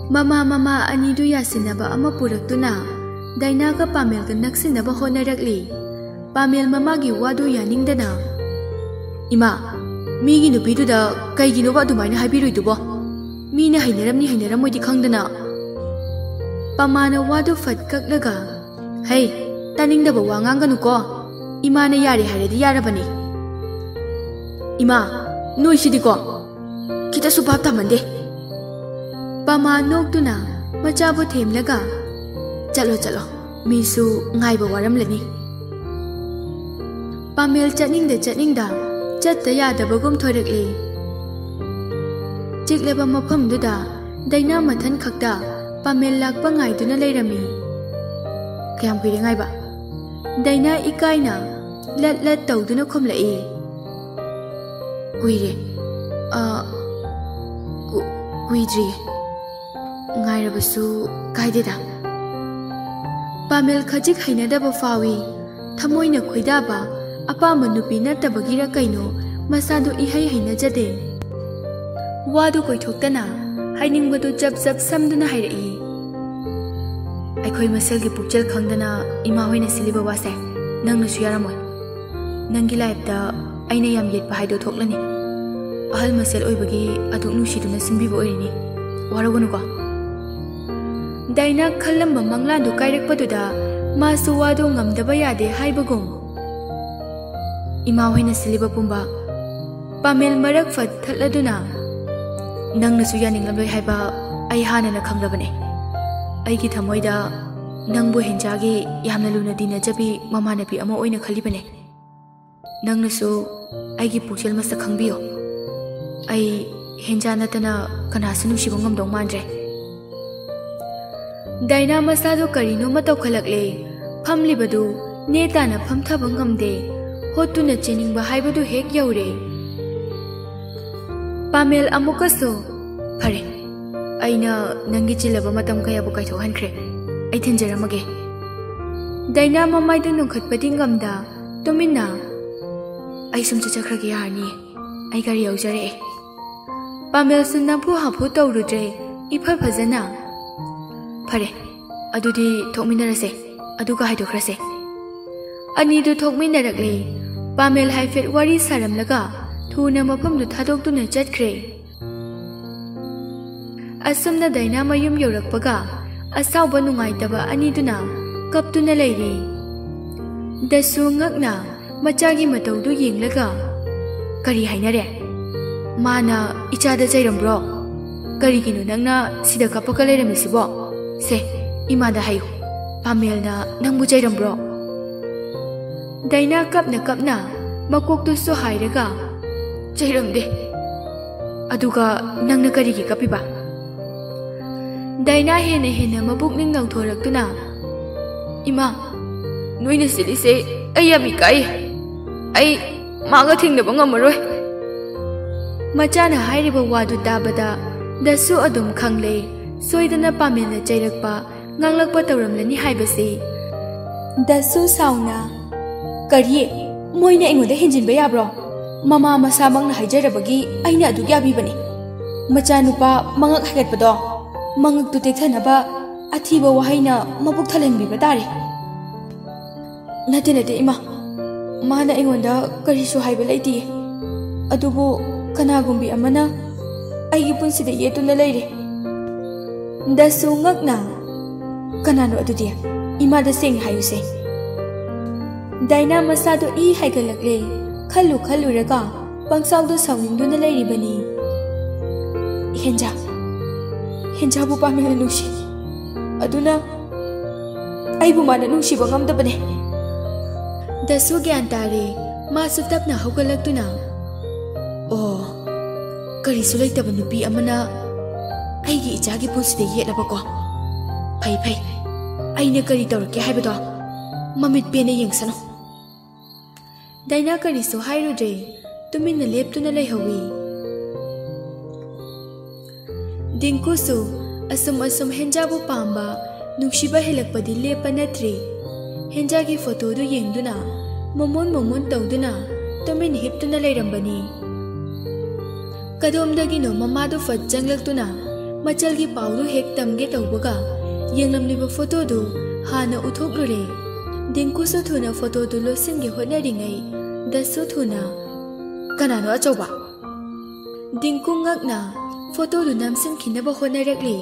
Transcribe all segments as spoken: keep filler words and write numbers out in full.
ꯃꯃꯥ ꯃꯃꯥ ꯑꯅꯤꯗꯨ ꯌꯥꯁꯤꯟꯅꯕ ꯑꯃ ꯄꯨꯔꯛꯇꯨꯅ ꯗꯥꯏꯅꯥꯒ ꯄꯥꯃꯦꯜꯒ ꯅꯛꯁꯤꯟꯅꯕ ꯍꯣꯠꯅꯔꯛꯂꯤ꯫ ꯄꯥꯃꯦꯜ ꯃꯃꯥꯒꯤ ꯋꯥꯗꯨ ꯌꯥꯅꯤꯡꯗꯅ, "ꯏꯃꯥ, ꯃꯤꯒꯤ ꯅꯨꯄꯤꯗꯨꯗ ꯀꯩꯒꯤꯅꯣꯕ ꯑꯗꯨꯃꯥꯏꯅ ꯍꯥꯏꯕꯤꯔꯨꯏꯗꯨꯕꯣ? ꯃꯤꯅ ꯍꯩꯅꯔꯝꯅꯤ ꯍꯩꯅꯔꯝꯃꯣꯏꯗꯤ ꯈꯪꯗꯅ꯫" ꯄꯥꯃꯥꯅ ꯋꯥꯗꯨ ꯐꯠ ꯀꯛꯂꯒ, "ꯍꯩ, ꯇꯥꯅꯤꯡꯗꯕ ꯋꯥ ꯉꯥꯡꯒꯅꯨꯀꯣ꯫ ꯏꯃꯥꯅ ꯌꯥꯔꯦ ꯍꯥꯏꯔꯗꯤ ꯌꯥꯔꯕꯅꯤ꯫" "ꯏꯃꯥ, ꯅꯣꯏꯁꯤꯗꯤꯀꯣ, ꯈꯤꯇꯁꯨ ꯚꯥꯞ ꯇꯥꯃꯟꯗꯦ꯫" ꯄꯥꯃꯥ ꯅꯣꯛꯇꯨꯅ ꯃꯆꯥꯕꯨ ꯊꯦꯝꯂꯒ, "ꯆꯠꯂꯣ, ꯆꯠꯂꯣ, ꯃꯤꯁꯨ ꯉꯥꯏꯕ ꯋꯥꯔꯝꯂꯅꯤ꯫" ꯄꯥꯃꯦꯜ ꯆꯠꯅꯤꯡꯗ ꯆꯠꯅꯤꯡꯗ ꯆꯠꯇ ꯌꯥꯗꯕꯒꯨꯝ ꯊꯣꯔꯛꯂꯦ꯫ ꯆꯤꯛꯂꯕ ꯃꯐꯝꯗꯨꯗ ꯗꯥꯏꯅꯥ ꯃꯊꯟ ꯈꯛꯇ ꯄꯥꯃꯦꯜ ꯂꯥꯛꯄ ꯉꯥꯏꯗꯨꯅ ꯂꯩꯔꯝꯃꯤ꯫ "ꯀꯌꯥꯝ ꯀꯨꯏꯔꯦ ꯉꯥꯏꯕ?" ꯗꯥꯏꯅꯥ ꯏꯀꯥꯏꯅ ꯂꯠ ꯂꯠ ꯇꯧꯗꯨꯅ ꯈꯨꯝꯂꯛꯏ꯫ "ꯀꯨꯏꯔꯦ꯫ ꯑ, ꯀꯨ-, ꯀꯨꯏꯗ꯭ꯔꯤꯌꯦ꯫ ꯉꯥꯏꯔꯕꯁꯨ ꯀꯥꯏꯗꯦꯗ꯫" ꯄꯥꯃꯦꯜ ꯈꯖꯤꯛ ꯍꯩꯅꯗꯕ ꯐꯥꯎꯏ꯫ ꯊꯃꯣꯏꯅ ꯈꯣꯏꯗꯥꯕ ꯑꯄꯥꯝꯕ ꯅꯨꯄꯤ ꯅꯠꯇꯕꯒꯤꯔ ꯀꯩꯅꯣ, ꯃꯁꯥꯗꯨ ꯏꯍꯩ ꯍꯩꯅꯖꯗꯦ꯫ ꯋꯥꯗꯨ ꯀꯣꯏꯊꯣꯛꯇꯅ ꯍꯥꯏꯅꯤꯡꯕꯗꯨ ꯆꯞ ꯆꯞ ꯁꯝꯗꯨꯅ ꯍꯥꯏꯔꯛꯏ꯫ "ꯑꯩꯈꯣꯏ ꯃꯁꯦꯜꯒꯤ ꯄꯨꯛꯆꯦꯜ ꯈꯪꯗꯅ ꯏꯃꯥ ꯍꯣꯏꯅ ꯁꯤꯜꯂꯤꯕ ꯋꯥꯁꯦ ꯅꯪꯅꯁꯨ ꯌꯥꯔꯝꯃꯣꯏ꯫ ꯅꯪꯒꯤ ꯂꯥꯏꯐꯇ ꯑꯩꯅ ꯌꯥꯝ ꯌꯦꯠꯄ ꯍꯥꯏꯗꯣ ꯊꯣꯛꯂꯅꯤ꯫ ꯑꯍꯜ ꯃꯁꯦꯜ ꯑꯣꯏꯕꯒꯤ ꯑꯗꯨꯛ ꯅꯨꯡꯁꯤꯗꯨꯅ ꯁꯤꯟꯕꯤꯕ ꯑꯣꯏꯔꯤꯅꯤ꯫ ꯋꯥꯔꯧꯒꯅꯨꯀꯣ꯫" ꯗꯥꯏꯅꯥ ꯈꯜꯂꯝꯕ ꯃꯪꯂꯥꯟꯗꯨ ꯀꯥꯏꯔꯛꯄꯗꯨꯗ ꯃꯥꯁꯨ ꯋꯥꯗꯣ ꯉꯝꯗꯕ ꯌꯥꯗꯦ ꯍꯥꯏꯕꯒꯨꯝ, "ꯏꯃꯥ ꯍꯣꯏꯅ ꯁꯤꯜꯂꯤꯕ ꯄꯨꯝꯕ ꯄꯥꯃꯦꯜ ꯃꯔꯛ ꯐꯠ ꯊꯠꯂꯗꯨꯅ, "ꯅꯪꯅꯁꯨ ꯌꯥꯅꯤꯡꯂꯝꯂꯣꯏ ꯍꯥꯏꯕ ꯑꯩ ꯍꯥꯟꯅꯅ ꯈꯪꯂꯕꯅꯦ꯫ ꯑꯩꯒꯤ ꯊꯃꯣꯏꯗ ꯅꯪꯕꯨ ꯍꯦꯟꯖꯥꯒꯤ ꯌꯥꯝꯅ ꯂꯨꯅ ꯇꯤꯟꯅꯖꯕꯤ ꯃꯃꯥꯟꯅꯕꯤ ꯑꯃ ꯑꯣꯏꯅ ꯈꯜꯂꯤꯕꯅꯦ꯫ ꯅꯪꯅꯁꯨ ꯑꯩꯒꯤ ꯄꯨꯛꯆꯦꯜ ꯃꯁꯛ ꯈꯪꯕꯤꯌꯨ꯫ ꯑꯩ ꯍꯦꯟꯖꯥ ꯅꯠꯇꯅ ꯀꯅꯥꯁꯨ ꯅꯨꯡꯁꯤꯕ ꯉꯝꯗꯧ ꯃꯥꯟꯗ꯭ꯔꯦ꯫" ꯗꯥꯏꯅꯥ ꯃꯁꯥꯗꯣ ꯀꯔꯤꯅꯣꯃ ꯇꯧꯈꯠꯂꯛꯂꯦ꯫ ꯐꯝꯂꯤꯕꯗꯨ ꯅꯦ ꯇꯥꯅ ꯐꯝꯊꯕ ꯉꯝꯗꯦ꯫ ꯍꯣꯠꯇꯨꯅ ꯆꯦꯟꯅꯤꯡꯕ ꯍꯥꯏꯕꯗꯨ ꯍꯦꯛ ꯌꯧꯔꯦ꯫ ꯄꯥꯃꯦꯜ ꯑꯃꯨꯛꯀꯁꯨ, "ꯐꯔꯦ, ꯑꯩꯅ ꯅꯪꯒꯤ ꯆꯤꯜꯂꯕ ꯃꯇꯝ ꯀꯌꯥꯕꯨ ꯀꯥꯏꯊꯣꯛꯍꯟꯈ꯭ꯔꯦ꯫ ꯑꯩ ꯊꯤꯟꯖꯔꯝꯃꯒꯦ꯫" ꯗꯥꯏꯅꯥ ꯃꯃꯥꯏꯗꯨ ꯅꯣꯡꯈꯠꯄꯗꯤ ꯉꯝꯗ, ꯇꯨꯃꯤꯟꯅ, "ꯑꯩ ꯁꯨꯝ ꯆꯠꯆꯈ꯭ꯔꯒꯦ ꯌꯥꯔꯅꯤꯌꯦ꯫ ꯑꯩ ꯒꯥꯔꯤ ꯌꯧꯖꯔꯛꯑꯦ꯫" ꯄꯥꯃꯦꯜꯁꯨ ꯅꯝꯐꯨ ꯍꯥꯐꯨ ꯇꯧꯔꯨꯗ꯭ꯔꯦ꯫ ꯏꯐ ꯐꯖꯅ꯫ "ꯐꯔꯦ, ꯑꯗꯨꯗꯤ ꯊꯣꯛꯃꯤꯟꯅꯔꯁꯦ, ꯑꯗꯨꯒ ꯍꯥꯏꯗꯣꯛꯈ꯭ꯔꯁꯦ"꯫ ꯑꯅꯤꯗꯨ ꯊꯣꯛꯃꯤꯟꯅꯔꯛꯂꯦ꯫ ꯄꯥꯃꯦꯜ ꯍꯥꯏꯐꯦꯠ ꯋꯥꯔꯤ ꯁꯥꯔꯝꯂꯒ ꯊꯨꯅ ꯃꯐꯝꯗꯨ ꯊꯥꯗꯣꯛꯇꯨꯅ ꯆꯠꯈ꯭ꯔꯦ꯫ ꯑꯁꯨꯝꯅ ꯗꯥꯏꯅꯥ ꯃꯌꯨꯝ ꯌꯧꯔꯛꯄꯒ ꯑꯁꯥꯎꯕ ꯅꯨꯡꯉꯥꯏꯇꯕ ꯑꯅꯤꯗꯨꯅ ꯀꯞꯇꯨꯅ ꯂꯩꯔꯤ꯫ ꯗꯁꯨ ꯉꯛꯅ ꯃꯆꯥꯒꯤ ꯃꯇꯧꯗꯨ ꯌꯦꯡꯂꯒ, "ꯀꯔꯤ ꯍꯥꯏꯅꯔꯦ? ꯃꯥꯅ ꯏꯆꯥꯗ ꯆꯩꯔꯝꯕ꯭ꯔꯣ? ꯀꯔꯤꯒꯤꯅꯣ ꯅꯪꯅ ꯁꯤꯗ ꯀꯞꯄꯒ ꯂꯩꯔꯝꯃꯤꯁꯤꯕꯣ? ꯁꯦ, ꯏꯃꯥꯗ ꯍꯥꯏꯌꯨ, ꯄꯥꯃꯦꯜꯅ ꯅꯪꯕꯨ ꯆꯩꯔꯝꯕ꯭ꯔꯣ?" ꯗꯥꯏꯅꯥ ꯀꯞꯅ ꯀꯞꯅ ꯃꯀꯣꯛꯇꯨꯁꯨ ꯍꯥꯏꯔꯒ, "ꯆꯩꯔꯝꯗꯦ꯫ ꯑꯗꯨꯒ ꯅꯪꯅ ꯀꯔꯤꯒꯤ ꯀꯞꯄꯤꯕ?" ꯗꯥꯏꯅꯥ ꯍꯦꯟꯅ ꯍꯦꯟꯅ ꯃꯄꯨꯛꯅꯤꯡ ꯅꯧꯊꯣꯔꯛꯇꯨꯅ, "ꯏꯃꯥ, ꯅꯣꯏꯅ ꯆꯦꯜꯂꯤꯁꯦ ꯑꯩ ꯌꯥꯝ ꯏꯀꯥꯏ꯫ ꯑꯩ ꯃꯥꯒ ꯊꯦꯡꯅꯕ ꯉꯝꯃꯔꯣꯏ"꯫ ꯃꯆꯥꯅ ꯍꯥꯏꯔꯤꯕ ꯋꯥꯗꯨ ꯇꯥꯕꯗ ꯗꯁꯨ ꯑꯗꯨꯝ ꯈꯪꯂꯦ, ꯁꯣꯏꯗꯅ ꯄꯥꯃꯦꯜꯅ ꯆꯩꯔꯛꯄ, ꯉꯥꯡꯂꯛꯄ ꯇꯧꯔꯝꯂꯅꯤ ꯍꯥꯏꯕꯁꯤ꯫ ꯗꯁꯨ ꯁꯥꯎꯅ, "ꯀꯔꯤ? ꯃꯣꯏꯅ ꯑꯩꯉꯣꯟꯗ ꯍꯦꯟꯖꯤꯟꯕ ꯌꯥꯕ꯭ꯔꯣ? ꯃꯃꯥ ꯃꯁꯥꯃꯛꯅ ꯍꯥꯏꯖꯔꯕꯒꯤ ꯑꯩꯅ ꯑꯗꯨꯛ ꯌꯥꯕꯤꯕꯅꯤ꯫ ꯃꯆꯥꯅꯨꯄꯥ ꯃꯉꯛ ꯍꯥꯏꯒꯠꯄꯗꯣ, ꯃꯉꯛꯇꯨ ꯇꯦꯛꯊꯅꯕ ꯑꯊꯤꯕ ꯋꯥꯍꯩꯅ ꯃꯕꯨꯛ ꯊꯜꯍꯟꯕꯤꯕ ꯇꯥꯔꯦ꯫ ꯅꯠꯇꯦ, ꯅꯠꯇꯦ, ꯏꯃꯥ꯫ ꯃꯥꯅ ꯑꯩꯉꯣꯟꯗ ꯀꯔꯤꯁꯨ ꯍꯥꯏꯕ ꯂꯩꯇꯤꯌꯦ꯫ ꯑꯗꯨꯕꯨ ꯀꯅꯥꯒꯨꯝꯕꯤ ꯑꯃꯅ ꯑꯩꯒꯤ ꯄꯨꯟꯁꯤꯗ ꯌꯦꯠꯇꯨꯅ ꯂꯩꯔꯦ"꯫ ꯗꯁꯨ ꯉꯛꯅ, "ꯀꯅꯥꯅꯣ ꯑꯗꯨꯗꯤ? ꯏꯃꯥꯗ ꯁꯦꯡꯅ ꯍꯥꯏꯌꯨꯁꯦ"꯫ ꯗꯥꯏꯅꯥ ꯃꯁꯥꯗꯣ ꯏ ꯍꯥꯏꯒꯠꯂꯛꯂꯦ꯫ ꯈꯜꯂꯨ ꯈꯜꯂꯨꯔꯒ ꯄꯪꯁꯥꯎꯗ ꯁꯥꯎꯅꯤꯡꯗꯨꯅ ꯂꯩꯔꯤꯕꯅꯤ꯫ "ꯍꯦꯟꯖꯥ, ꯍꯦꯟꯖꯥꯕꯨ ꯄꯥꯃꯦꯜꯅ ꯅꯨꯡꯁꯤ꯫ ꯑꯗꯨꯅ ꯑꯩꯕꯨ ꯃꯥꯅ ꯅꯨꯡꯁꯤꯕ ꯉꯝꯗꯕꯅꯦ"꯫ ꯗꯁꯨ ꯒ꯭ꯌꯥꯟ ꯇꯥꯔꯦ꯫ ꯃꯥꯁꯨ ꯇꯞꯅ ꯍꯧꯒꯠꯂꯛꯇꯨꯅ, "ꯑꯣ, ꯀꯔꯤꯁꯨ ꯂꯩꯇꯕ ꯅꯨꯄꯤ ꯑꯃꯅ ꯑꯩꯒꯤ ꯏꯆꯥꯒꯤ ꯄꯨꯟꯁꯤꯗ ꯌꯦꯠꯂꯕꯀꯣ? ꯐꯩ, ꯐꯩ꯫ ꯑꯩꯅ ꯀꯔꯤ ꯇꯧꯔꯛꯀꯦ ꯍꯥꯏꯕꯗꯣ ꯃꯃꯤꯠ ꯄꯦꯟꯅ ꯌꯦꯡꯁꯅꯨ"꯫ ꯗꯥꯏꯅꯥ ꯀꯔꯤꯁꯨ ꯍꯥꯏꯔꯨꯗ꯭ꯔꯦ꯫ ꯇꯨꯃꯤꯟꯅ ꯂꯦꯞꯇꯨꯅ ꯂꯩꯍꯧꯏ꯫ ꯗꯤꯡꯀꯨꯁꯨ ꯑꯁꯨꯝ ꯑꯁꯨꯝ ꯍꯦꯟꯖꯥꯕꯨ ꯄꯥꯝꯕ, ꯅꯨꯡꯁꯤꯕ ꯍꯦꯜꯂꯛꯄꯗꯤ ꯂꯦꯞꯄ ꯅꯠꯇ꯭ꯔꯤ꯫ ꯍꯦꯟꯖꯥꯒꯤ ꯐꯣꯇꯣꯗꯨ ꯌꯦꯡꯗꯨꯅ ꯃꯣꯃꯣꯟ ꯃꯣꯃꯣꯟ ꯇꯧꯗꯨꯅ ꯇꯨꯃꯤꯟ ꯍꯤꯞꯇꯨꯅ ꯂꯩꯔꯝꯕꯅꯤ꯫ ꯀꯗꯣꯝꯗꯒꯤꯅꯣ ꯃꯃꯥꯗꯨ ꯐꯠ ꯆꯪꯂꯛꯇꯨꯅ ꯃꯆꯜꯒꯤ ꯄꯥꯎꯗꯨ ꯍꯦꯛ ꯇꯝꯒꯦ ꯇꯧꯕꯒ ꯌꯦꯡꯂꯝꯂꯤꯕ ꯐꯣꯇꯣꯗꯨ ꯍꯥꯟꯅ ꯎꯊꯣꯛꯂꯨꯔꯦ꯫ ꯗꯤꯡꯀꯨꯁꯨ ꯊꯨꯅ ꯐꯣꯇꯣꯗꯨ ꯂꯣꯠꯁꯤꯟꯒꯦ ꯍꯣꯠꯅꯔꯤꯉꯩ ꯗꯁꯁꯨ ꯊꯨꯅ, "ꯀꯅꯥꯅꯣ ꯑꯆꯧꯕ?" ꯗꯤꯡꯀꯨ ꯉꯛꯅ ꯐꯣꯇꯣꯗꯨ ꯅꯝꯁꯤꯟꯈꯤꯅꯕ ꯍꯣꯠꯅꯔꯛꯂꯤ꯫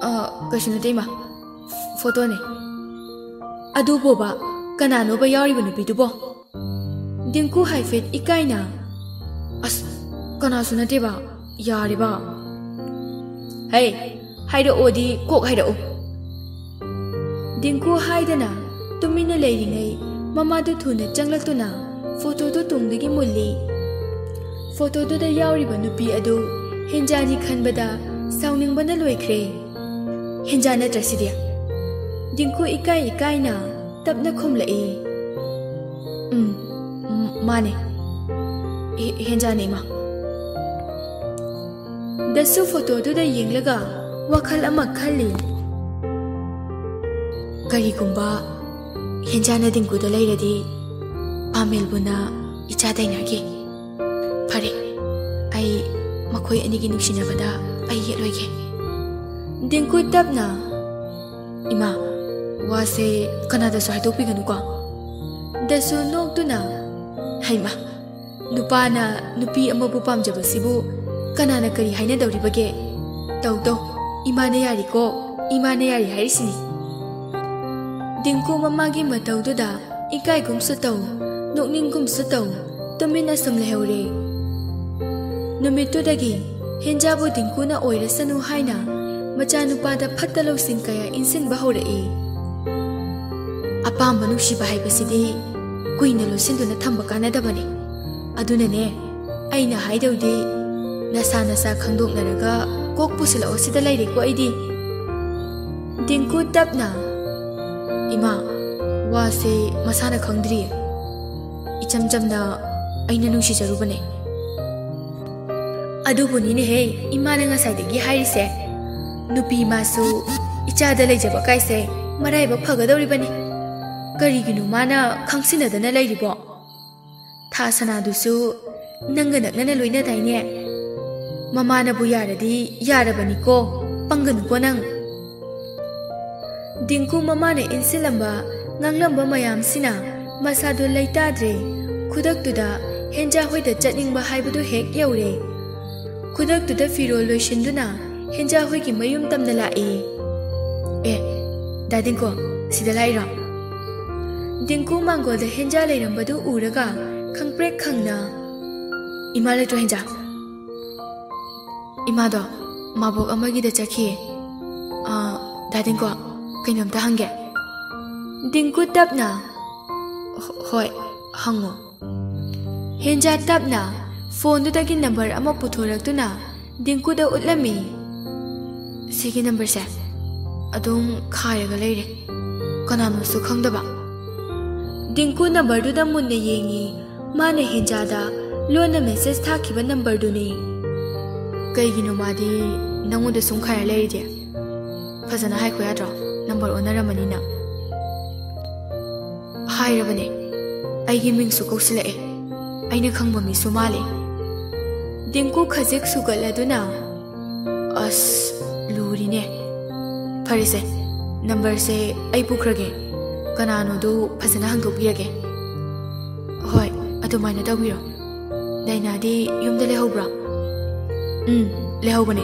"ꯑ, ꯀꯩꯁꯨ ꯅꯠꯇꯦ ꯏꯃꯥ, ꯐꯣꯇꯣꯅꯦ꯫ ꯑꯗꯨꯕꯣꯕ, ꯀꯅꯥꯅꯣꯕ ꯌꯥꯎꯔꯤꯕ ꯅꯨꯄꯤꯗꯨꯕꯣ?" ꯗꯤꯡꯀꯨ ꯍꯥꯏꯐꯦꯠ ꯏꯀꯥꯏꯅ, "ꯑꯁ, ꯀꯅꯥꯁꯨ ꯅꯠꯇꯦꯕ, ꯌꯥꯔꯦꯕ꯫ ꯍꯩ, ꯍꯥꯏꯔꯛꯑꯣꯗꯤ ꯀꯣꯛ ꯍꯥꯏꯔꯛꯑꯣ꯫" ꯗꯤꯡꯀꯨ ꯍꯥꯏꯗꯅ ꯇꯨꯃꯤꯟꯅ ꯂꯩꯔꯤꯉꯩ ꯃꯃꯥꯗꯨ ꯊꯨꯅ ꯆꯪꯂꯛꯇꯨꯅ ꯐꯣꯇꯣꯗꯨ ꯇꯨꯡꯗꯒꯤ ꯃꯨꯜꯂꯤ꯫ ꯐꯣꯇꯣꯗꯨꯗ ꯌꯥꯎꯔꯤꯕ ꯅꯨꯄꯤ ꯑꯗꯨ ꯍꯦꯟꯖꯥꯅꯤ ꯈꯟꯕꯗ ꯁꯥꯎꯅꯤꯡꯕꯅ ꯂꯣꯏꯈ꯭ꯔꯦ꯫ "ꯍꯦꯟꯖꯥ ꯅꯠꯇ꯭ꯔꯁꯤꯗꯤ?" ꯗꯤꯡꯀꯨ ꯏꯀꯥꯏ ꯏꯀꯥꯏꯅ ꯇꯞꯅ ꯈꯨꯝꯂꯛꯏ꯫ "ꯎꯝ, ꯎꯝ, ꯃꯥꯅꯦ꯫ ꯍꯦ-, ꯍꯦꯟꯖꯥꯅꯦ, ꯏꯃꯥ꯫" ꯗꯁꯨ ꯐꯣꯇꯣꯗꯨꯗ ꯌꯦꯡꯂꯒ ꯋꯥꯈꯜ ꯑꯃ ꯈꯜꯂꯤ꯫ "ꯀꯔꯤꯒꯨꯝꯕ ꯍꯦꯟꯖꯥꯅ ꯗꯤꯡꯀꯨꯗ ꯂꯩꯔꯗꯤ, ꯄꯥꯃꯦꯜꯕꯨꯅ ꯏꯆꯥ ꯗꯥꯏꯅꯥꯒꯤ꯫ ꯐꯔꯦ, ꯑꯩ ꯃꯈꯣꯏ ꯑꯅꯤꯒꯤ ꯅꯨꯡꯁꯤꯅꯕꯗ ꯑꯩ ꯌꯦꯠꯂꯣꯏꯒꯦ꯫" ꯗꯤꯡꯀꯨ ꯇꯞꯅ, "ꯏꯃꯥ, ꯋꯥꯁꯦ ꯀꯅꯥꯗꯁꯨ ꯍꯥꯏꯗꯣꯛꯄꯤꯒꯅꯨꯀꯣ꯫" ꯗꯁꯨ ꯅꯣꯛꯇꯨꯅ, "ꯍꯩꯃꯥ, ꯅꯨꯄꯥꯅ ꯅꯨꯄꯤ ꯑꯃꯕꯨ ꯄꯥꯝꯖꯕꯁꯤꯕꯨ ꯀꯅꯥꯅ ꯀꯔꯤ ꯍꯥꯏꯅꯗꯧꯔꯤꯕꯒꯦ? ꯇꯧ ꯇꯧ, ꯏꯃꯥꯅ ꯌꯥꯔꯤꯀꯣ, ꯏꯃꯥꯅ ꯌꯥꯔꯤ ꯍꯥꯏꯔꯤꯁꯤꯅꯤ꯫" ꯗꯤꯡꯀꯨ ꯃꯃꯥꯒꯤ ꯃꯇꯧꯗꯨꯗ ꯏꯀꯥꯏꯒꯨꯝꯁꯨ ꯇꯧ, ꯅꯣꯛꯅꯤꯡꯒꯨꯝꯁꯨ ꯇꯧ, ꯇꯨꯃꯤꯟꯅ ꯁꯨꯝ ꯂꯩꯍꯧꯔꯦ꯫ ꯅꯨꯃꯤꯠꯇꯨꯗꯒꯤ ꯍꯦꯟꯖꯥꯕꯨ ꯗꯤꯡꯀꯨꯅ ꯑꯣꯏꯔꯁꯅꯨ ꯍꯥꯏꯅ ꯃꯆꯥꯅꯨꯄꯥꯗ ꯐꯠꯇ ꯂꯧꯁꯤꯡ ꯀꯌꯥ ꯏꯟꯁꯤꯟꯕ ꯍꯧꯔꯛꯏ꯫ ꯑꯄꯥꯝꯕ ꯅꯨꯡꯁꯤꯕ ꯍꯥꯏꯕꯁꯤꯗꯤ ꯀꯨꯏꯅ ꯂꯣꯠꯁꯤꯟꯗꯨꯅ ꯊꯝꯕ ꯀꯥꯟꯅꯗꯕꯅꯤ꯫ ꯑꯗꯨꯅꯅꯦ, ꯑꯩꯅ ꯍꯥꯏꯗꯧꯗꯤ, ꯅꯁꯥ ꯅꯁꯥ ꯈꯪꯗꯣꯛꯅꯔꯒ ꯀꯣꯛ ꯄꯨꯁꯤꯜꯂꯛꯑꯣ ꯁꯤꯗ ꯂꯩꯔꯦꯀꯣ ꯑꯩꯗꯤ꯫ ꯗꯤꯡꯀꯨ ꯇꯞꯅ, "ꯏꯃꯥ, ꯋꯥꯁꯦ ꯃꯁꯥꯅ ꯈꯪꯗ꯭ꯔꯤꯌꯦ꯫ ꯏꯆꯝ ꯆꯝꯅ ꯑꯩꯅ ꯅꯨꯡꯁꯤꯖꯔꯨꯕꯅꯦ꯫" "ꯑꯗꯨꯕꯨꯅꯤꯅꯦꯍꯦ, ꯏꯃꯥꯅ ꯉꯁꯥꯏꯗꯒꯤ ꯍꯥꯏꯔꯤꯁꯦ꯫ ꯅꯨꯄꯤ ꯃꯥꯁꯨ ꯏꯆꯥꯗ ꯂꯩꯖꯕ ꯀꯥꯏꯁꯦ ꯃꯔꯥꯏꯕꯛ ꯐꯒꯗꯧꯔꯤꯕꯅꯤ꯫ ꯀꯔꯤꯒꯤꯅꯣ ꯃꯥꯅ ꯈꯪꯁꯤꯟꯅꯗꯅ ꯂꯩꯔꯤꯕꯣ? ꯊꯥ ꯁꯅꯥꯗꯨꯁꯨ ꯅꯪꯒ ꯅꯛꯅꯅ ꯂꯣꯏꯅꯗꯥꯏꯅꯦ?" ꯃꯃꯥꯅꯕꯨ ꯌꯥꯔꯗꯤ ꯌꯥꯔꯕꯅꯤꯀꯣ, ꯄꯪꯒꯅꯨꯀꯣ ꯅꯪ꯫ ꯗꯤꯡꯀꯨ ꯃꯃꯥꯅ ꯏꯟꯁꯤꯜꯂꯝꯕ, ꯉꯥꯡꯂꯝꯕ ꯃꯌꯥꯝꯁꯤꯅ ꯃꯁꯥꯗꯣ ꯂꯩꯇꯥꯗ꯭ꯔꯦ꯫ ꯈꯨꯗꯛꯇꯨꯗ ꯍꯦꯟꯖꯥ ꯍꯣꯏꯗ ꯆꯠꯅꯤꯡꯕ ꯍꯥꯏꯕꯗꯨ ꯍꯦꯛ ꯌꯧꯔꯦ꯫ ꯈꯨꯗꯛꯇꯨꯗ ꯐꯤꯔꯣꯜ ꯂꯣꯏꯁꯤꯟꯗꯨꯅ ꯍꯦꯟꯖꯥ ꯍꯣꯏꯒꯤ ꯃꯌꯨꯝ ꯇꯝꯅ ꯂꯥꯛꯏ꯫ "ꯑꯦ, ꯗꯥ ꯗꯤꯡꯀꯨ, ꯁꯤꯗ ꯂꯥꯛꯏꯔꯣ?" ꯗꯤꯡꯀꯨ ꯃꯥꯡꯒꯣꯜꯗ ꯍꯦꯟꯖꯥ ꯂꯩꯔꯝꯕꯗꯨ ꯎꯔꯒ ꯈꯪꯄ꯭ꯔꯦꯛ ꯈꯪꯅ, "ꯏꯃꯥ ꯂꯩꯇ꯭ꯔꯣ ꯍꯦꯟꯖꯥ?" "ꯏꯃꯥꯗꯣ ꯃꯥꯕꯣꯛ ꯑꯃꯒꯤꯗ ꯆꯠꯈꯤꯌꯦ꯫ ꯑꯥ, ꯗꯥ ꯗꯤꯡꯀꯨ, ꯀꯩꯅꯣꯝꯇ ꯍꯪꯒꯦ?" ꯗꯤꯡꯀꯨ ꯇꯞꯅ, "ꯍꯣ-, ꯍꯣꯏ, ꯍꯪꯉꯣ꯫" ꯍꯦꯟꯖꯥ ꯇꯞꯅ ꯐꯣꯟꯗꯨꯗꯒꯤ ꯅꯝꯕꯔ ꯑꯃ ꯄꯨꯊꯣꯔꯛꯇꯨꯅ ꯗꯤꯡꯀꯨꯗ ꯎꯠꯂꯝꯃꯤ꯫ "ꯁꯤꯒꯤ ꯅꯝꯕꯔꯁꯦ ꯑꯗꯨꯝ ꯈꯥꯏꯔꯒ ꯂꯩꯔꯦ, ꯀꯅꯥꯅꯣꯁꯨ ꯈꯪꯗꯕ꯫" ꯗꯤꯡꯀꯨ ꯅꯝꯕꯔꯗꯨꯗ ꯃꯨꯟꯅ ꯌꯦꯡꯉꯤ꯫ ꯃꯥꯅ ꯍꯦꯟꯖꯥꯗ ꯂꯣꯟꯅ ꯃꯦꯁꯦꯖ ꯊꯥꯈꯤꯕ ꯅꯝꯕꯔꯗꯨꯅꯤ꯫ "ꯀꯩꯒꯤꯅꯣ ꯃꯥꯗꯤ ꯅꯪꯉꯣꯟꯗ ꯁꯨꯝ ꯈꯥꯏꯔ ꯂꯩꯔꯤꯗꯤ? ꯐꯖꯅ ꯍꯥꯏꯈꯣ ꯌꯥꯗ꯭ꯔꯣ, ꯅꯝꯕꯔ ꯑꯣꯟꯅꯔꯝꯃꯅꯤꯅ?" "ꯍꯥꯏꯔꯕꯅꯦ, ꯑꯩꯒꯤ ꯃꯤꯡꯁꯨ ꯀꯧꯁꯤꯜꯂꯛꯑꯦ, ꯑꯩꯅ ꯈꯪꯕ ꯃꯤꯁꯨ ꯃꯥꯜꯂꯦ꯫" ꯗꯤꯡꯀꯨ ꯈꯖꯤꯛ ꯁꯨꯒꯠꯂꯗꯨꯅ, "ꯑꯁ, ꯂꯨꯔꯤꯅꯦ꯫ ꯐꯔꯦꯁꯦ, ꯅꯝꯕꯔꯁꯦ ꯑꯩ ꯄꯨꯈ꯭ꯔꯒꯦ, ꯀꯅꯥꯅꯣꯗꯨ ꯐꯖꯅ ꯍꯪꯗꯣꯛꯄꯤꯔꯒꯦ꯫" "ꯍꯣꯏ, ꯑꯗꯨꯃꯥꯏꯅ ꯇꯧꯕꯤꯔꯣ꯫ ꯗꯥꯏꯅꯥꯗꯤ ꯌꯨꯝꯗ ꯂꯩꯍꯧꯕ꯭ꯔꯣ?" "ꯎꯝ, ꯂꯩꯍꯧꯕꯅꯦ꯫"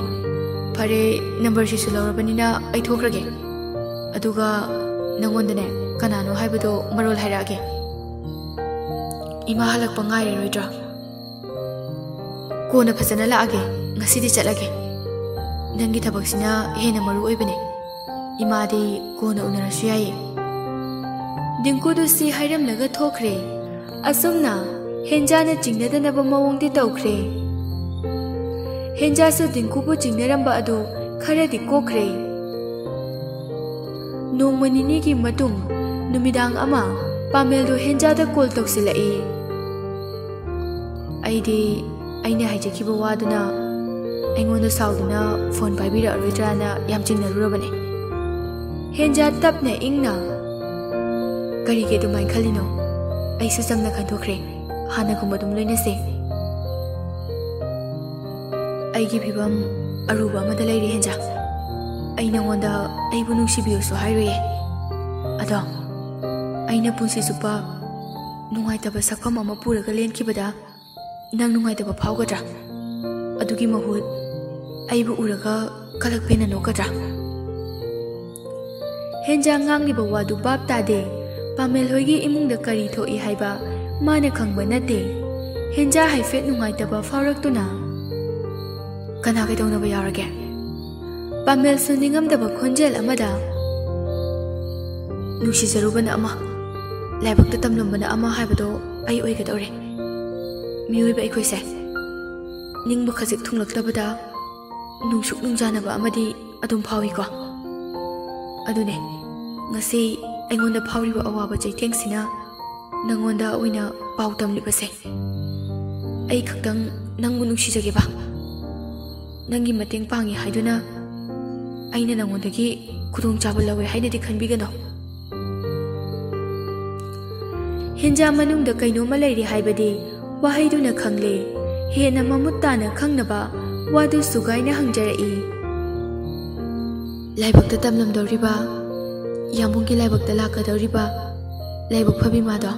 "ꯐꯔꯦ, ꯅꯝꯕꯔꯁꯤꯁꯨ ꯂꯧꯔꯕꯅꯤꯅ ꯑꯩ ꯊꯣꯛꯈ꯭ꯔꯒꯦ꯫ ꯑꯗꯨꯒ ꯅꯪꯉꯣꯟꯗꯅꯦ, ꯀꯅꯥꯅꯣ ꯍꯥꯏꯕꯗꯣ ꯃꯔꯣꯜ ꯍꯥꯏꯔꯛꯑꯒꯦ꯫" "ꯏꯃꯥ ꯍꯜꯂꯛꯄ ꯉꯥꯏꯔꯔꯣꯏꯗ꯭ꯔꯣ?" "ꯀꯣꯟꯅ ꯐꯖꯅ ꯂꯥꯛꯑꯒꯦ, ꯉꯁꯤꯗꯤ ꯆꯠꯂꯒꯦ꯫ ꯅꯪꯒꯤ ꯊꯕꯛꯁꯤꯅ ꯍꯦꯟꯅ ꯃꯔꯨ ꯑꯣꯏꯕꯅꯦ꯫ ꯏꯃꯥꯗꯤ ꯀꯣꯟꯅ ꯎꯅꯔꯁꯨ ꯌꯥꯏꯌꯦ꯫" ꯗꯤꯡꯀꯨꯗꯨ ꯁꯤ ꯍꯥꯏꯔꯝꯂꯒ ꯊꯣꯛꯈ꯭ꯔꯦ꯫ ꯑꯁꯨꯝꯅ ꯍꯦꯟꯖꯥꯅ ꯆꯤꯡꯅꯗꯅꯕ ꯃꯑꯣꯡꯗꯤ ꯇꯧꯈ꯭ꯔꯦ꯫ ꯍꯦꯟꯖꯥꯁꯨ ꯗꯤꯡꯀꯨꯕꯨ ꯆꯤꯡꯅꯔꯝꯕ ꯑꯗꯨ ꯈꯔꯗꯤ ꯀꯣꯛꯈ꯭ꯔꯦ꯫ ꯅꯣꯡꯃ ꯅꯤꯅꯤꯒꯤ ꯃꯇꯨꯡ ꯅꯨꯃꯤꯗꯥꯡ ꯑꯃ ꯄꯥꯃꯦꯜꯗꯨ ꯍꯦꯟꯖꯥꯗ ꯀꯣꯜ ꯇꯧꯁꯤꯜꯂꯛꯏ꯫ ꯑꯩꯗꯤ ꯑꯩꯅ ꯍꯥꯏꯖꯈꯤꯕ ꯋꯥꯗꯨꯅ ꯑꯩꯉꯣꯟꯗ ꯁꯥꯎꯗꯨꯅ ꯐꯣꯟ ꯄꯥꯏꯕꯤꯔꯛꯑꯔꯣꯏꯗ꯭ꯔꯥꯅ ꯌꯥꯝ ꯆꯤꯡꯅꯔꯨꯔꯕꯅꯦ꯫ ꯍꯦꯟꯖꯥ ꯇꯞꯅ ꯏꯪꯅ, "ꯀꯔꯤꯒꯤ ꯑꯗꯨꯃꯥꯏꯅ ꯈꯜꯂꯤꯅꯣ? ꯑꯩꯁꯨ ꯆꯝꯅ ꯈꯟꯗꯣꯛꯈ꯭ꯔꯦ꯫ ꯍꯥꯟꯅꯒꯨꯝ ꯑꯗꯨꯝ ꯂꯣꯏꯅꯁꯦ꯫" ꯑꯩꯒꯤ ꯐꯤꯕꯝ ꯑꯔꯨꯕ ꯑꯃꯗ ꯂꯩꯔꯦ, ꯍꯦꯟꯖꯥ꯫ ꯑꯩ ꯅꯉꯣꯟꯗ ꯑꯩꯕꯨ ꯅꯨꯡꯁꯤꯕꯤꯌꯨꯁꯨ ꯍꯥꯏꯔꯣꯏꯌꯦ꯫ ꯑꯗꯣ ꯑꯩꯅ ꯄꯨꯟꯁꯤ ꯆꯨꯞꯄ ꯅꯨꯡꯉꯥꯏꯇꯕ ꯁꯛꯐꯝ ꯑꯃ ꯄꯨꯔꯒ ꯂꯦꯟꯈꯤꯕꯗ ꯅꯪ ꯅꯨꯡꯉꯥꯏꯇꯕ ꯐꯥꯎꯒꯗ꯭ꯔꯥ? ꯑꯗꯨꯒꯤ ꯃꯍꯨꯠ ꯑꯩꯕꯨ ꯎꯔꯒ ꯀꯂꯛ ꯄꯦꯟꯅ ꯅꯣꯛꯀꯗ꯭ꯔꯥ? ꯍꯦꯟꯖꯥ ꯉꯥꯡꯂꯤꯕ ꯋꯥꯗꯨ ꯚꯥꯞ ꯇꯥꯗꯦ꯫ ꯄꯥꯃꯦꯜ ꯍꯣꯏꯒꯤ ꯏꯃꯨꯡꯗ ꯀꯔꯤ ꯊꯣꯛꯏ ꯍꯥꯏꯕ ꯃꯥꯅ ꯈꯪꯕ ꯅꯠꯇꯦ꯫ ꯍꯦꯟꯖꯥ ꯍꯥꯏꯐꯦꯠ ꯅꯨꯡꯉꯥꯏꯇꯕ ꯐꯥꯎꯔꯛꯇꯨꯅ, "ꯀꯅꯥ ꯀꯩꯗꯧꯅꯕ ꯌꯥꯎꯔꯒꯦ?" ꯄꯥꯃꯦꯜꯁꯨ ꯅꯤꯡꯉꯝꯗꯕ ꯈꯣꯟꯖꯦꯜ ꯑꯃꯗ, "ꯅꯨꯡꯁꯤꯖꯔꯨꯕꯅ ꯑꯃ, ꯂꯥꯏꯕꯛꯇ ꯇꯝꯂꯝꯕꯅ ꯑꯃ ꯍꯥꯏꯕꯗꯣ ꯑꯩ ꯑꯣꯏꯒꯗꯧꯔꯦ꯫ ꯃꯤꯑꯣꯏꯕ ꯑꯩꯈꯣꯏꯁꯦ ꯅꯤꯡꯕ ꯈꯖꯤꯛ ꯊꯨꯡꯂꯛꯇꯕꯗ ꯅꯨꯡꯁꯨꯛ ꯅꯨꯡꯖꯥꯅꯕ ꯑꯃꯗꯤ ꯑꯗꯨꯝ ꯐꯥꯎꯏꯀꯣ꯫ ꯑꯗꯨꯅꯦ, ꯉꯁꯤ ꯑꯩꯉꯣꯟꯗ ꯐꯥꯎꯔꯤꯕ ꯑꯋꯥꯕ ꯆꯩꯊꯦꯡꯁꯤꯅ ꯅꯪꯉꯣꯟꯗ ꯑꯣꯏꯅ ꯄꯥꯎ ꯇꯝꯂꯤꯕꯁꯦ꯫ ꯑꯩ ꯈꯛꯇꯪ ꯅꯪꯕꯨ ꯅꯨꯡꯁꯤꯖꯒꯦꯕ꯫ ꯅꯪꯒꯤ ꯃꯇꯦꯡ ꯄꯥꯡꯉꯤ ꯍꯥꯏꯗꯨꯅ ꯑꯩꯅ ꯅꯪꯉꯣꯟꯗꯒꯤ ꯈꯨꯗꯣꯡꯆꯥꯕ ꯂꯧꯋꯦ ꯍꯥꯏꯅꯗꯤ ꯈꯟꯕꯤꯒꯅꯨ꯫" ꯍꯦꯟꯖꯥ ꯃꯅꯨꯡꯗ ꯀꯩꯅꯣꯝꯃ ꯂꯩꯔꯤ ꯍꯥꯏꯕꯗꯤ ꯋꯥꯍꯩꯗꯨꯅ ꯈꯪꯂꯦ꯫ ꯍꯦꯟꯅ ꯃꯃꯨꯠ ꯇꯥꯅ ꯈꯪꯅꯕ ꯋꯥꯗꯨ ꯁꯨꯒꯥꯏꯅ ꯍꯪꯖꯔꯛꯏ꯫ "ꯂꯥꯏꯕꯛꯇ ꯇꯝꯂꯝꯗꯧꯔꯤꯕ, ꯌꯥꯝꯕꯨꯡꯒꯤ ꯂꯥꯏꯕꯛꯇ ꯂꯥꯛꯀꯗꯧꯔꯤꯕ ꯂꯥꯏꯕꯛ ꯐꯕꯤ ꯃꯥꯗꯣ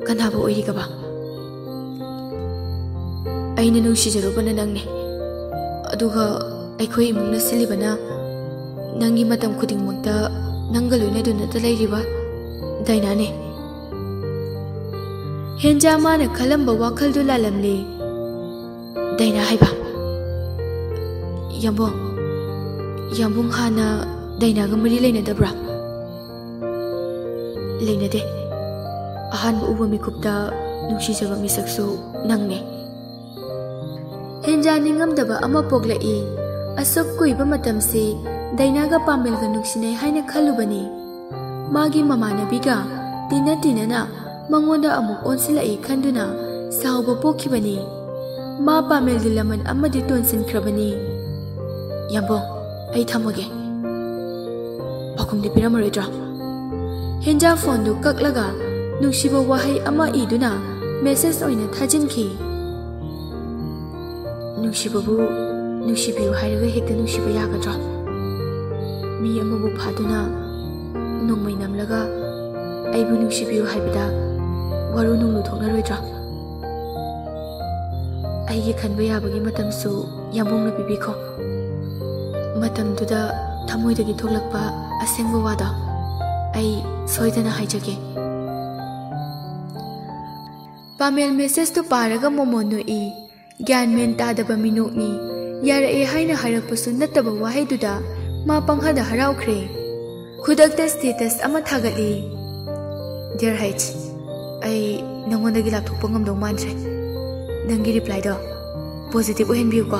ꯀꯅꯥꯕꯨ ꯑꯣꯏꯔꯤꯒꯕ?" "ꯑꯩꯅ ꯅꯨꯡꯁꯤꯖꯔꯨꯕꯅ ꯅꯪꯅꯤ꯫ ꯑꯗꯨꯒ ꯑꯩꯈꯣꯏ ꯏꯃꯨꯡꯅ ꯁꯤꯜꯂꯤꯕꯅ ꯅꯪꯒꯤ ꯃꯇꯝ ꯈꯨꯗꯤꯡꯃꯛꯇ ꯅꯪꯒ ꯂꯣꯏꯅꯗꯨꯅꯇ ꯂꯩꯔꯤꯕ ꯗꯥꯏꯅꯥꯅꯦ꯫" ꯍꯦꯟꯖꯥ ꯃꯥꯅ ꯈꯜꯂꯝꯕ ꯋꯥꯈꯜꯗꯨ ꯂꯥꯜꯂꯝꯂꯦ꯫ "ꯗꯥꯏꯅꯥ ꯍꯥꯏꯕ? ꯌꯥꯝꯕꯨꯡ, ꯌꯥꯝꯕꯨꯡ ꯍꯥꯟꯅ ꯗꯥꯏꯅꯥꯒ ꯃꯔꯤ ꯂꯩꯅꯗꯕ꯭ꯔꯥ?" "ꯂꯩꯅꯗꯦ꯫ ꯑꯍꯥꯟꯕ ꯎꯕ ꯃꯤꯀꯨꯞꯇ ꯅꯨꯡꯁꯤꯖꯕ ꯃꯤꯁꯛꯁꯨ ꯅꯪꯅꯦ꯫" ꯍꯦꯟꯖꯥ ꯅꯤꯡꯉꯝꯗꯕ ꯑꯃ ꯄꯣꯛꯂꯛꯏ꯫ ꯑꯁꯨꯛ ꯀꯨꯏꯕ ꯃꯇꯝꯁꯤ ꯗꯥꯏꯅꯥꯒ ꯄꯥꯃꯦꯜꯒ ꯅꯨꯡꯁꯤꯅꯩ ꯍꯥꯏꯅ ꯈꯜꯂꯨꯕꯅꯤ꯫ ꯃꯥꯒꯤ ꯃꯃꯥꯟꯅꯕꯤꯒ ꯇꯤꯟꯅ ꯇꯤꯟꯅꯅ ꯃꯉꯣꯟꯗ ꯑꯃꯨꯛ ꯑꯣꯟꯁꯤꯜꯂꯛꯏ ꯈꯟꯗꯨꯅ ꯁꯥꯎꯕ ꯄꯣꯛꯈꯤꯕꯅꯤ꯫ ꯃꯥ ꯄꯥꯃꯦꯜꯒꯤ ꯂꯃꯟ ꯑꯃꯗꯤ ꯇꯣꯟꯁꯤꯟꯈ꯭ꯔꯕꯅꯤ꯫ "ꯌꯥꯝꯕꯨꯡ, ꯑꯩ ꯊꯝꯃꯒꯦ꯫ ꯄꯥꯎꯈꯨꯝꯗꯤ ꯄꯤꯔꯝꯃꯔꯣꯏꯗ꯭ꯔꯣ?" ꯍꯦꯟꯖꯥ ꯐꯣꯟꯗꯨ ꯀꯛꯂꯒ ꯅꯨꯡꯁꯤꯕ ꯋꯥꯍꯩ ꯑꯃ ꯏꯗꯨꯅ ꯃꯦꯁꯦꯖ ꯑꯣꯏꯅ ꯊꯥꯖꯤꯟꯈꯤ꯫ ꯅꯨꯡꯁꯤꯕꯕꯨ ꯅꯨꯡꯁꯤꯕꯤꯌꯨ ꯍꯥꯏꯔꯒ ꯍꯦꯛꯇ ꯅꯨꯡꯁꯤꯕ ꯌꯥꯒꯗ꯭ꯔꯣ? ꯃꯤ ꯑꯃꯕꯨ ꯐꯥꯗꯨꯅ ꯅꯣꯡꯃꯩ ꯅꯝꯂꯒ ꯑꯩꯕꯨ ꯅꯨꯡꯁꯤꯕꯤꯌꯨ ꯍꯥꯏꯕꯗ ꯋꯥꯔꯣ ꯅꯨꯡꯂꯨ ꯊꯣꯛꯅꯔꯣꯏꯗ꯭ꯔꯣ? ꯑꯩꯒꯤ ꯈꯟꯕ ꯌꯥꯕꯒꯤ ꯃꯇꯝꯁꯨ ꯌꯥꯝꯕꯨꯡꯅ ꯄꯤꯕꯤꯈꯣ꯫ ꯃꯇꯝꯗꯨꯗ ꯊꯃꯣꯏꯗꯒꯤ ꯊꯣꯛꯂꯛꯄ ꯑꯁꯦꯡꯕ ꯋꯥꯗꯣ ꯑꯩ ꯁꯣꯏꯗꯅ ꯍꯥꯏꯖꯒꯦ꯫ ꯄꯥꯃꯦꯜ ꯃꯦꯁꯦꯖꯇꯨ ꯄꯥꯔꯒ ꯃꯣꯃꯣꯟ ꯅꯣꯛꯏ꯫ ꯒ꯭ꯌꯥꯟ ꯃꯦꯟ ꯇꯥꯗꯕ ꯃꯤꯅꯣꯛꯅꯤ꯫ ꯌꯥꯔꯛꯑꯦ ꯍꯥꯏꯅ ꯍꯥꯏꯔꯛꯄꯁꯨ ꯅꯠꯇꯕ ꯋꯥꯍꯩꯗꯨꯗ ꯃꯥ ꯄꯪꯍꯥꯗ ꯍꯔꯥꯎꯈ꯭ꯔꯦ꯫ ꯈꯨꯗꯛꯇ ꯁ꯭ꯇꯦꯇꯁ ꯑꯃ ꯊꯥꯒꯠꯂꯤ꯫ ꯗꯤꯌꯔ ꯍꯩꯆ, ꯑꯩ ꯅꯉꯣꯟꯗꯒꯤ ꯂꯥꯞꯊꯣꯛꯄ ꯉꯝꯗꯧ ꯃꯥꯟꯗ꯭ꯔꯦ꯫ ꯅꯪꯒꯤ ꯔꯤꯄ꯭ꯂꯥꯏꯗꯣ ꯄꯣꯖꯤꯇꯤꯚ ꯑꯣꯏꯍꯟꯕꯤꯌꯨꯀꯣ꯫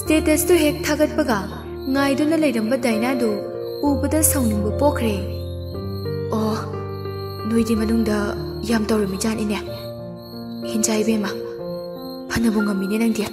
ꯁ꯭ꯇꯦꯇꯁꯇꯨ ꯍꯦꯛ ꯊꯥꯒꯠꯄꯒ ꯉꯥꯏꯗꯨꯅ ꯂꯩꯔꯝꯕ ꯗꯥꯏꯅꯥꯗꯨ ꯎꯕꯗ ꯁꯥꯎꯅꯤꯡꯕ ꯄꯣꯛꯈ꯭ꯔꯦ꯫ ꯑꯣ, ꯅꯣꯏꯗꯤ ꯃꯅꯨꯡꯗ ꯌꯥꯝ ꯇꯧꯔꯝꯃꯤꯖꯥꯠꯅꯤꯅꯦ꯫ ꯍꯤꯟꯖꯥ ꯏꯕꯦꯝꯃ, ꯐꯅꯕꯨ ꯉꯝꯃꯤꯅꯦ ꯅꯪꯗꯤ꯫